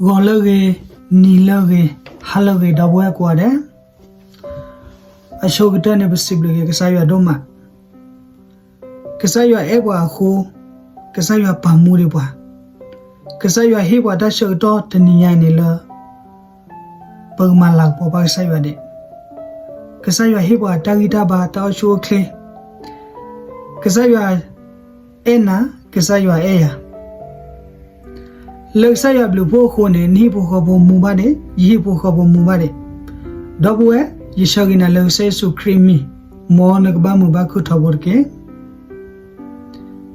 ဂီၤလၢအဂ့ၤ, နံၤလၢအဂ့ၤ, ဟါလၢအဂ့ၤ ဒီပုၢ်ဝဲၢ်ကိးဂၤဒဲး, အဆိကတၢၢ်န့ၣ် ပစံးဘျုးက့ၤကစၢ်ယွၤဒိၣ်မး, ကစၢ်ယွၤအဲၣ်ပှၤအဃိ, ကစၢ်ယွၤပာ်မူဒံးပှၤ, ကစၢ်ယွၤဟ့ၣ်ပှၤတၢ်ဆၢကတီၢ်တနံၤညါန့ၣ်လၢ ပကမၤလၤကပီၤဘၣ်ကစၢ်ယွၤဒဲး, ကစၢ်ယွၤဟ့ၣ်ပှၤတၢ်ဂံၢ်တၢ်ဘါ တၢ်အိၣ်ဆူၣ်အိၣ်ချ့, ကစၢ်ယွၤအဲၣ်နၤ, ကစၢ်ယွၤအဲၣ်ယၤ လၢကစၢ်ယွၤဘျုးဖှိၣ်အဃိန့ၣ် နဟံၣ်ဖိဃီဖိမူဘၣ်ဒံး, ယဟံၣ်ဖိဃီဖိမူဘၣ်ဒံး, ဒီပုၢ်ဝဲၢ်, ယဆၢဂ့ၤနၤလၢကစၢ်ယ့ၣ်ၡူးခရံာ်အမံၤ, မ်နကဘၣ်မုာ်ဘၣ်ခုၣ်ထီဘိတက့ၢ်.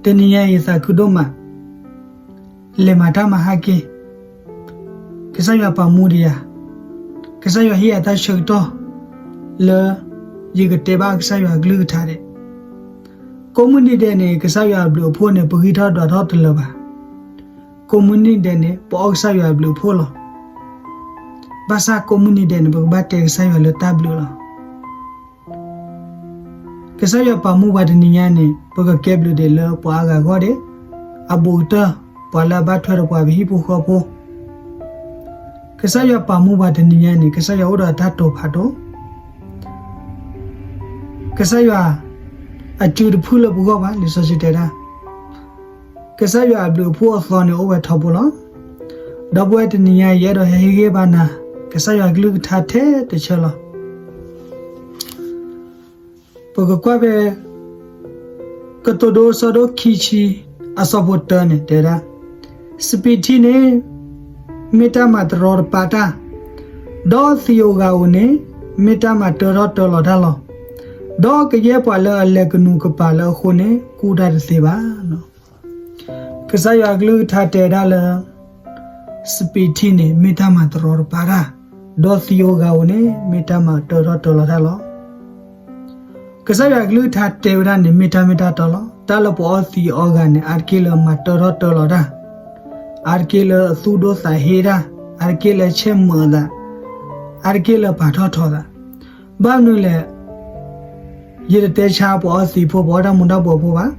တနံၤညါအံၤယသးခုဒိၣ်မး, လဲၤမၤတၢ်မၤဟဲက့ၤ, ကစၢ်ယွၤပာ်မူဒံးယၤ, ကစၢ်ယွၤဟ့ၣ်ယၤတၢ်ဆၢကတီၢ် လၢ ယကတဲဘၣ်ကစၢ်ယွၤအကလုၢ်ကထါဒဲး, ကိးမုၢ်နံၤဒဲးန့ၣ် ကစၢ်ယွၤအဘျုးအဖှိၣ်န့ၣ် ပဂံၢ်ထီၣ်ဒွးထီၣ်တလၢာ်ဘၣ်, ကိးမုၢ်နံၤဒဲးန့ၣ် ပအီၣ်ကစၢ်ယွၤအဘျုးအဖှိၣ်လီၤ. ဘၣ်ဆၣ်ကိးမုၢ်နံၤဒဲးန့ၣ် ပကဘၣ်တဲကစၢ်ယွၤလၢတၢ်ဘျုးလီၤ. ကစၢ်ယွၤပာ်မူပှၤတနံၤညါန့ၣ် ပကကဲဘျုးဒံးလၢပှၤအါဂၤအဂီၢ်ဒံး, အဘူးကတၢၢ် ပှၤလၢအဘၣ်ထွဲဒီးပှၤပဟံၣ်ဖိဃီဖိ, ကစၢ်ယွၤပာ်မူပှၤတနံၤညါန့ၣ် ကစၢ်ယွၤအိၣ်ဒီးတၢ်တိာ်ဖးဒိၣ်, ကစၢ်ယွၤ အစုတဖုလၢပဂီၢ်ဘၣ် လံာ်စီဆှံတဲဒၣ် ကစၢ်ယွၤအဘျုးအဖှိၣ်အသီန့ၣ်အိၣ်ဝဲထီဘိလီၤ. ဒီပုၢ်ဝဲၢ်တနံၤညါ ယအဲၣ်ဒိးဟဲဟ့ၣ်ဂံၢ်ဘါနၤ ကစၢ်ယွၤကလုၢ်ကထါထဲတဆၢလီၤ. ပကကွၢ်ဖဲ ကတိၤဒိအဆၢဒိၣ်ခံဆံ အဆၢဖိတၢန့ၣ်တဲဒၣ်, စပံးထံန့ၣ် မ့ၢ်တၢ်မၤတရီတပါတၢ်, ဒီးသံးဧိၤဂၤဧိၤန့ၣ် မ့ၢ်တၢ်မၤတၢထီၣ်တၢလီၤတၢ်လီၤ. ဒီးကယဲၢ်ပှၤလၢအလဲၤကနူၤကပၤလၢအဃိန့ၣ် ကူၣ်တၢ်တသ့ဘၣ်. ကစၢ်ယွၤအကလုၢ်ကထါတဲဒၣ်လၢ စပံးထံန့ၣ် မ့ၢ်တၢ်မၤတရီတပါတၢ်, ဒီးသံးဧိၤဂၤဧိၤန့ၣ် မ့ၢ်တၢ်မၤတၢထီၣ်တၢလီၤတၢ်လီၤ. ကစၢ်ယွၤအကလုၢ်ကထါတဲဝဲဒၣ်န့ၣ် မ့ၢ်တၢ်မ့ၢ်တၢ်တီလီၤ. တၢ်လၢပအီသံးအီဂၤန့ၣ် အါတက့ၢ်လၢမၤတၢထီၣ်တၢလီၤတၢ်, အါတက့ၢ်လၢအသူၣ်ဒိၣ်သးဟ့တၢ်, အါတက့ၢ်လၢအဆဲးမုာ်အသး, အါတက့ၢ်လၢပာ်ထီၣ်ထီသး. ဘၣ်မနုၤလဲၣ် ယတတဲဆါပှၤအီသံးဖိ ပှၤအီတၢ်မူၤတၢ်ဘှီးဖိဘၣ်.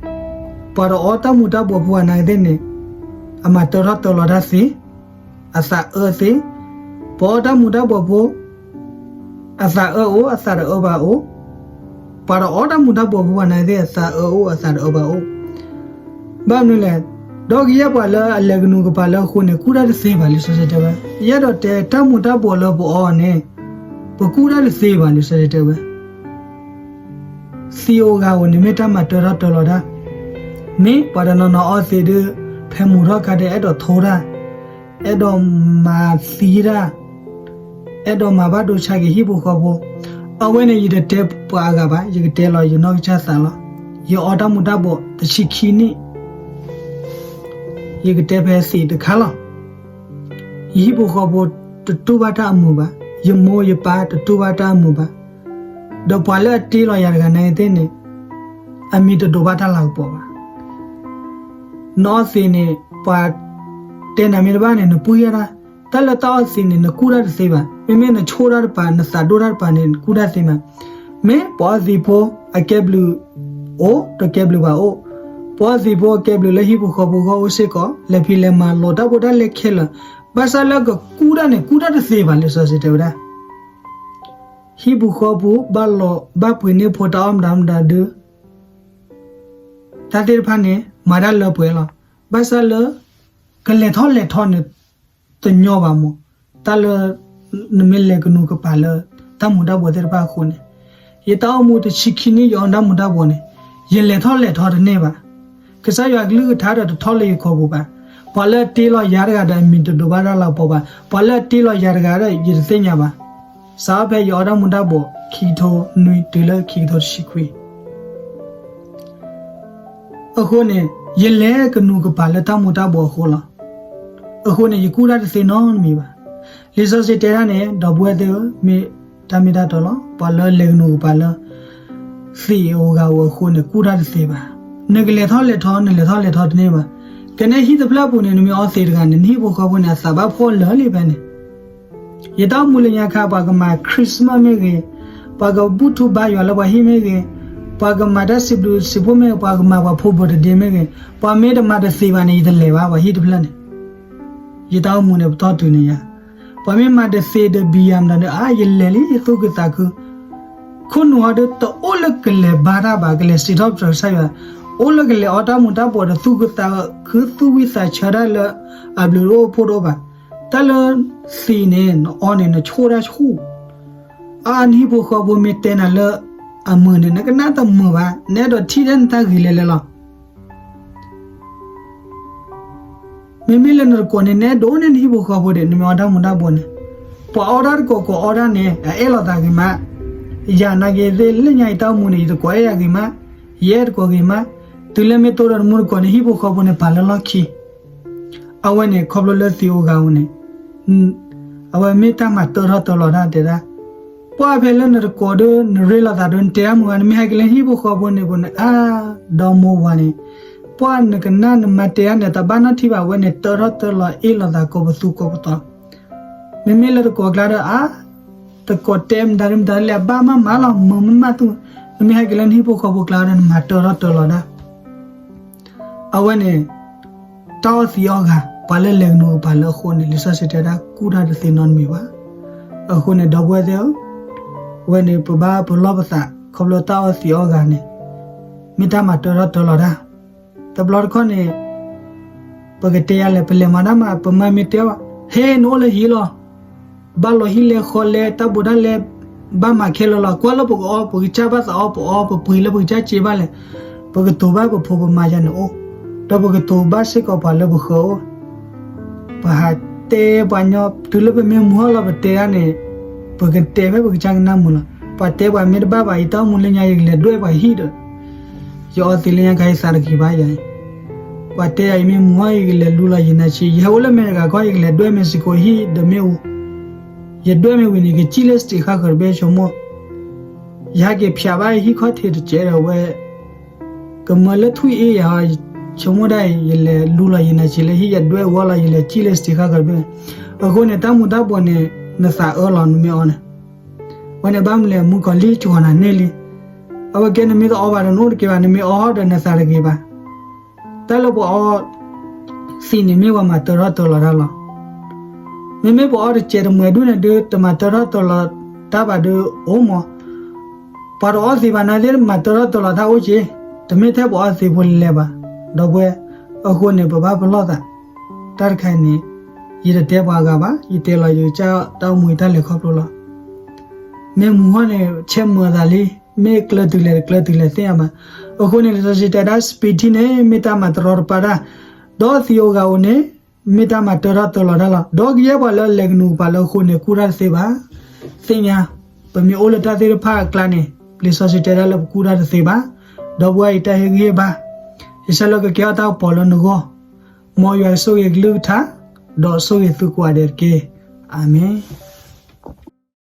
ပှၤတအီတၢ်မူၤတၢ်ဘှီးဖိဘၣ်နာ်က့သ့ၣ်န့ၣ် အမၤတၢထီၣ်တၢလီၤတၢ်သ့, အသးအၢသ့. ပှၤအီတၢ်မူၤတၢ်ဘှီးဖိ အသးအၢအိၣ် အသးတအၢဘၣ်အိၣ်. ပှၤတအီတၢ်မူၤတၢ်ဘှီးဖိဘၣ်နာ်က့သ့ၣ် အသးအၢအိၣ် အသးတအၢဘၣ်အိၣ်. ဘၣ်မနုၤလဲၣ်, ဒီးကယဲၢ်ပှၤလၢအလဲၤကနူၤကပၤလၢအဃိန့ၣ် ကူၣ်တၢ်တသ့ဘၣ် လံာ်စီဆှံတဲဝဲ. ယအဲၣ်ဒိးတဲတၢ်မူၤတၢ်ဘှီးလၢပအီန့ၣ် ပကူၣ်တၢ်တသ့ဘၣ် လံာ်စီဆှံတဲဝဲ. သံးဧိၤဂၤဧိၤန့ၣ် မ့ၢ်တၢ်မၤတၢထီၣ်တၢလီၤတၢ်, မ့ၢ်ပှၤတနီၤနီၤအီသံးဒီး ဖဲမုာ်ထီၣ်ခါဒီး အဲၣ်ဒိးထိတၢ်, အဲၣ်ဒိးမၤသံတၢ်, အဲၣ်ဒိးမၤဘၣ်ဒိဆါက့ၤဟံၣ်ဖိဃီဖိ. အဝဲန့ၣ် ယတတဲပှၤအါဂၤဘၣ်, ယကတဲလီၤယနီၢ်ကစၢ်သးလီၤ. ယအီတၢ်မူၤတၢ်ဘှီးတဆံခံနံၣ် ယကတဲဖဲသံးတခါလီၤ. ယဟံၣ်ဖိဃီဖိတတူၢ်ဘၣ်တၢ်အမုာ်ဘၣ်, ယမိၢ်ယပၢ်တတူၢ်ဘၣ်တၢ်အမုာ်ဘၣ်, ဒီးပှၤလၢအတ့လီၤယၤတဂၤနာ်က့သ့ၣ်န့ၣ် အမံၤတဒိးဘၣ်တၢ်လၤကပီၤဘၣ်. နအီသံးန့ၣ် ပှၤတဲနၤမ့ၢ်တဘၣ်န့ၣ် နပှံၢ်ယၢ်တၢ်, တၢ်လၢတၢ်အီသံးန့ၣ် နကူၣ်တၢ်တသ့ဘၣ်. မ့မ့ၢ်နဆိၣ်တၢ်တပၤ နသးဒိၣ်တၢ်တပၤန့ၣ် နကူၣ်တၢ်သ့မး. မ့ၢ်ပှၤအီသံးဖိ အကဲဘျုးအိၣ် တကဲဘျုးဘၣ်အိၣ်, ပှၤအီသံးဖိအကဲဘျုးလၢဟံၣ်ပူၤဃီပူၤဂီၢ်အိၣ်စ့ၢ်ကီး, လဲၤဖံးလဲၤမၤ လီၤတၢ်ဖိတၢ်လံၤခဲလၢာ်, ဘၣ်ဆၣ်လၢကကူၣ်တၢ်န့ၣ် ကူၣ်တၢ်တသ့ဘၣ် လံာ်စီဆှံတဲဝဲဒၣ်. ဟံၣ်ပူၤဃီပူၤ ဘၣ်လီၤဘၣ်ပှ့ၤန့ၢ်ဖိတၢ်အီၣ်မတၤမတၤဒုး တၢ်သ့ၣ်တဖၣ်န့ၣ် မၤတၢ်လၢပှဲၤလီၤ. ဘၣ်ဆၣ်လၢ ကလဲၤထီၣ်လဲၤထီန့ၣ် တညီဘၣ်မး, တၢ်လၢ နမ့ၢ်လဲၤကနူၤကပၤလၢ တၢ်မူၤတၢ်ဘှီးသ့ၣ်တဖၣ်အဃိန့ၣ်, ယတၢ်အိၣ်မူတဆံခံနံၣ် ယအီတၢ်မူၤတၢ်ဘှီးန့ၣ်, ယလဲၤထီၣ်လဲၤထီတန့ၢ်ဘၣ်. ကစၢ်ယွၤကလုၢ်ကထါဒီးတထီၣ်လၢယခီပူၤဘၣ်. ပှၤလၢအတ့လီၤယၤတဂၤဒီး အမံၤတဒိးဘၣ်တၢ်လၤကပီၤဘၣ်. ပှၤလၢအတ့လီၤယၤတဂၤဒီး ယတသ့ၣ်ညါဘၣ်. စးထီၣ်ဖဲယအီတၢ်မူၤတၢ်ဘှီး ခံကထိနွံတုၤလၢခံကထိတဆံခွံ အဃိန့ၣ် ယလဲၤကနူၤကပၤလၢတၢ်မူၤတၢ်ဘှီးအဃိလီၤ. အဃိန့ၣ် ယကူၣ်တၢ်တသ့နီတမံၤဘၣ်. လံာ်စီဆှံတဲဒၣ်န့ၣ် ဒီပုၢ်ဝဲၢ်သ့ၣ်ဧၢ, မ့ၢ်တၢ်မ့ၢ်တၢ်တီလီၤ. ပှၤလၢလဲၤကနူၤကပၤလၢ သံးဧိၤဂၤဧိၤအဃိန့ၣ် ကူၣ်တၢ်တသ့ဘၣ်. နကလဲၤထီၣ်လဲၤထီ နလဲၤထီၣ်လဲၤထီတန့ၢ်ဘၣ်. ကနဲဟံၣ်တဖျၢၣ်ပူၤန့ၣ် နမ့ၢ်အီသံးတဂၤန့ၣ် နဟံၣ်ဖိဃီဖိန့ၣ် အသးဘၣ်ဖှီၣ်လၢာ်လံဖဲန့ၣ် ယတၢ်အိၣ်မူလၢညါခါ ပှၤကမၤ Christmas မ့ၢ်ဂ့ၤ, ပှၤကဘူၣ်ထူဘါယွၤလၢပှၤဟံၣ်မ့ၢ်ဂ့ၤ, ပှၤကမၤတၢ်စံးဘျုးစံးဖှိၣ်မ့ၢ်ဂ့ၤ, ပှၤကမၤပှၤဖိ birthday မ့ၢ်ဂ့ၤ, ပှၤမ့ၢ်တမၤတသ့ဘၣ်န့ၣ် ယတလဲၤဘၣ် ပှၤဟံၣ်တဖျၢၣ်န့ၣ်. ယတၢ်အိၣ်မူန့ၣ် ပတီၢ်တုၤန့ၣ်ယါ, ပှၤမ့ၢ်မၤတသ့ဒီးဘံယၤမတၤဒီး အါ ယလဲၤလံ ယသူၣ်ခုသးခု, ခိၣ်နူာ်ဟီဒီးတအိၣ်လၢကလဲၤဘါတၢ်ဘၣ်, ကလဲၤစံးထီၣ်ပတြၢၤကစၢ်ယွၤ, အိၣ်လၢကလဲၤအီတၢ်မူၤတၢ်ဘှီးဒီးသူၣ်ခုသးခု သူၣ်ဝံၣ်သးဆၢတၢ်လၢအဘျုးတအိၣ်ဖှိၣ်တအိၣ်ဘၣ်. တၢ်လၢသံးန့ၣ် နအီန့ၣ် နဆိၣ်တၢ်ဆူၣ် အါ နဟံၣ်ဖိဃီဖိမ့ၢ်တဲနၤလၢအမုာ်န့ၣ် နကနၣ်တမုာ်ဘၣ်, နအဲၣ်ဒိးထံၣ်ဒၣ်နတၢ်ဂ့ၤလဲၤလဲၤလီၤ. မ့မ့ၢ်လၢနတကိးန့ၣ် နအဲၣ်ဒိးန့ၢ်နဟံၣ်ဖိဃီဖိဒီး နမ့ၢ်အီတၢ်မူၤတၢ်ဘှီးန့ၣ်, ပှၤအီတၢ်တကိးကိးအီတၢ်န့ၣ် အအဲၣ်လိာ်သးဂ့ၤမး, ယၤနာ်က့ၤသ့ၣ်လၢညါအံၤတၢ်အိၣ်မူန့ၣ် ယတကိးအဲၣ်ယၤဂ့ၤမး, ယအဲၣ်တကိးဂ့ၤမး, တုၤလၢမ့ၢ်တိဒီးနမူတကိးန့ၣ် ဟံၣ်ဖိဃီဖိန့ၣ် ပာ်လၢလီၢ်ခံ အဝဲန့ၣ် ခီဖျိလၢသံးအိၣ်ဂၤအိၣ်န့ၣ်, အဝဲမ့ၢ်တၢ်မၤတၢထီၣ်တၢလီၤတၢ်တဲဒၣ်, ပှၢ်ဖဲလၢနတကိးဒီး နရ့လိာ်သးဒီး နတဲတၢ်မုာ်ဘၣ်, နမ့ၢ်ဟဲက့ၤလၢနဟံၣ်ဖိဃီဖိန့ၣ် ပူၤန့ၣ် အါ ဒီမိၢ်ဝၤန့ၣ်, ပှၢ်နကနၣ်နမၤတဲဒၣ်န့ၣ် တဘၣ်နီၣ်ထံဘၣ်, အဝဲန့ၣ်တၢထီၣ်တၢလီၤအ့ၣ်လိာ်သးကိးပသူကိးပသီ, မ့မ့ၢ်လၢတကိးကျါဒီး အါ တကိးတဲမတၤဒ်မတၤလဲၣ် အဘၣ်မးမးလီၤ မုာ်မးမးသူ, နမ့ၢ်ဟဲက့ၤလၢနဟံၣ်ဖိဃီဖိကျါဒီး နမၤတၢထီၣ်တၢလီၤတၢ် အဝဲန့ၣ် တၢ်အီၣ်သံးအီၣ်ဂၤ ပှၤလၢလဲၤကနူၤကပၤလၢအဃိန့ၣ် လံာ်စီဆှံတဲဒၣ် ကူၣ်တၢ်တသ့နီတမံၤဘၣ်. အဃိန့ၣ် ဒီပုၢ်ဝဲၢ်သ့ၣ်ဧၢ, အဝဲန့ၣ် ပဘၣ်ပလီၢ်ပသး ခီဖျိတၢ်အီၣ်သံးအီၣ်ဂၤန့ၣ် မ့ၢ်တၢ်မၤတၢထီၣ်တၢလီၤတၢ်. တဘျီတခီၣ်န့ၣ် ပကတဲယၤလဲၣ် ပလဲၤမၤတၢ်မး ပမၤမ့ၢ်တဲဘၣ် ဟဲ နအိၣ်လၢဟံၣ်လီၤ ဘၣ်လီၤဟံၣ်လဲၤဃီလဲၤ တၢ်ဘိးတၢ်လဲ ဘၣ်မၤခဲလၢာ်လီၤ. ကွၢ်လၢပကအီ ပကစၢ်ဘၣ်သးအီ ပအီ ပပှ့ၤလၢပကစၢ်စ့ဘၣ်လဲၣ်. ပကတိၤဘၣ်ပဖိပမါယၤန့ၣ်အိၣ်, ဒီးပကတိၤဘၣ်စ့ၢ်ကီးပှၤလၢပဃၢၤအိၣ်. ပဟးတဲပှၤညီ တုၤလၢပမ့ၢ်မုၢ်ဟီၣ်လီၤပတဲဒၣ်န့ၣ် ပကတဲဖဲပကစၢ်ကနၣ်မုာ်လီၤ. ပှၤတဲပှၤမ့ၢ်တဘၣ်ဘၣ် ယတၢ်အိၣ်မူလၢညါ ယကလဲၤဒွဲၣ်ပှၤဟံၣ်ဒီး ယအီသံးလၢညါခါ ယသးတဂ့ၤဘၣ်ယၤအံၤ. ပှၤတဲယၤ ယမ့ၢ်မုၢ်ဟီၣ် ယကလဲၤလူလီၤယနာ်ဆံး, ယဟဲအိၣ်လၢအမဲရကၤခီ ယကလဲၤဒွဲၣ်မ့ၢ်စ့ၢ်ကီးဟံၣ်ဒီးမ့ၣ်အူ, ယဒွဲၣ်မ့ၢ်ဝံၤန့ၣ် ကစံၣ်လၢစတံးဃၣ်ဃၢၤတဘ့ၣ်ဆိကမိၣ်, ယဟဲက့ၤဖျးဘၣ်ဟံၣ်ခီၣ်ထံးတစဲးဒီးဝဲ ကမၢလၢထွံၣ်အ့ၣ်ယၤ, ဆိကမိၣ်ဒၣ်အံၤ ယလဲၤလူလီၤယနာ်ဆံးလၢဟံၣ် ယဒွဲၣ်ဝီလီၤ ယလဲၤစံၣ်လၢစတံးဃၣ်ဃၢၤတဘ့ၣ်န့ၣ်. အဃိန့ၣ် တၢ်မူၤတၢ်ဘှီးန့ၣ် နသးအၢလီၤ နမ့ၢ်အီန့ၣ် ဝဲန့ၣ်ဘၣ်မနုၤလဲၣ် မုၣ်ကီၤလံၢ်ကီၤနၤန့ၢ်လံ. အဝဲကဲ နမ့ၢ်တအီဘၣ်ဒီး နအိၣ်တကဲဘၣ်, နမ့ၢ်အီဟီၣ်ဒီး နသးတဂ့ၤဘၣ်. တၢ်လၢပှၤအီသံးန့ၣ် မ့ၢ်ပှၤမၤတၢထီၣ်တၢလီၤတၢ်လီၤ. မ့မ့ၢ်ပှၤအီတစဲးတမှဲၤဒူၣ်န့ၣ်ဒီး တမၤတၢထီၣ်တၢလီၤတၢ်ဘၣ်ဒီးအိၣ်မး. ပှၤတအီသံးဘၣ်နာ်သ့ၣ် မၤတၢထီၣ်တၢလီၤတၢ်အိၣ်က့ၤ, တမ့ၢ်ထဲပှၤအီသံးဖိလဲၤဘၣ်. ဒီပုၢ်ဝဲၢ်, အဃိန့ၣ် ပဘၣ်ပလီၢ်သး. တၢ်တခါအံၤန့ၣ် ယတတဲပှၤဂၤဘၣ်, ယတဲလီၤယကစၢ်တၢ်အိၣ်မူယတၢ်လဲၤခီဖျိလီၤ. မ့ၢ်မုၢ်ဟီၣ်န့ၣ် ဆဲးမုာ်အသးလံ, မ့ၢ်ကျၢၤတုၤလဲၣ်တကျၢၤတုၤလဲၣ်သ့ၣ်ညါဘၣ်. အဃိန့ၣ် လံာ်စီဆှံတဲဒၣ် စပံးထံန့ၣ် မ့ၢ်တၢ်မၤတရီတပါတၢ်, ဒီးသံးအိၣ်ဂၤအိၣ်န့ၣ် မ့ၢ်တၢ်မၤတၢထီၣ်တၢလီၤတၢ်လီၤ. ဒီးကယဲၢ်ပှၤလၢအလဲၤကနူၤကပၤလၢအဃိန့ၣ် ကူၣ်တၢ်တသ့ဘၣ်. သ့ၣ်ညါ, ပမ့ၢ်အိၣ်လၢတၢ်သ့ၣ်တဖၣ်အကျါန့ၣ် လံာ်စီဆှံတဲဒၣ်လၢပကူၣ်တၢ်တသ့ဘၣ်. ဒီပုၢ်ဝဲၢ်အံၤတၢ်ဟ့ၣ်ဂံၢ်ဟ့ၣ်ဘါ, ယဆၢလၢကကဲထီၣ်တၢ်ကပီၤလၢနဂီၢ်, မ်ယွၤကဆိၣ်ဂ့ၤကလုၢ်ကထါ, ဒီးဆိၣ်ဂ့ၤသုကိးဂၤဒဲးတက့ၢ်. အၤမ့ၣ်.